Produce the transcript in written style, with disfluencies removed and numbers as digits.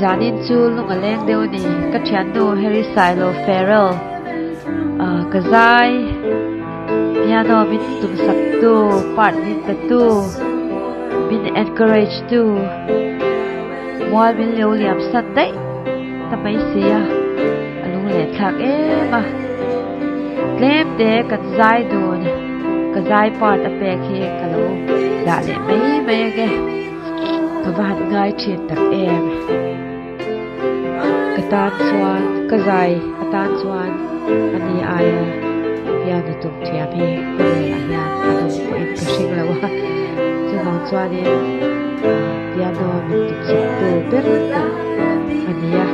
Zanin chu lung a leng deuh a ni. Ka thiannu Harry Sailo Farrell ka zai piano min tumsak tu, part min pe tu, min encourage tu, mual min lo liam san daih ta mai si a, a lung leh thlak em a. Tlem te kan zai dun, ka zai part a pek hi ka lo dah leh mai mai ange. Ka va han ngai thin tak em. Ka tan chuan, ka zai atan chuan a ni aia piano tum thiam hi khawvelah hian a awm pawhin ka hring lo a. Chuvang chuanin piano min tum chhuktu ber pawh a ni a.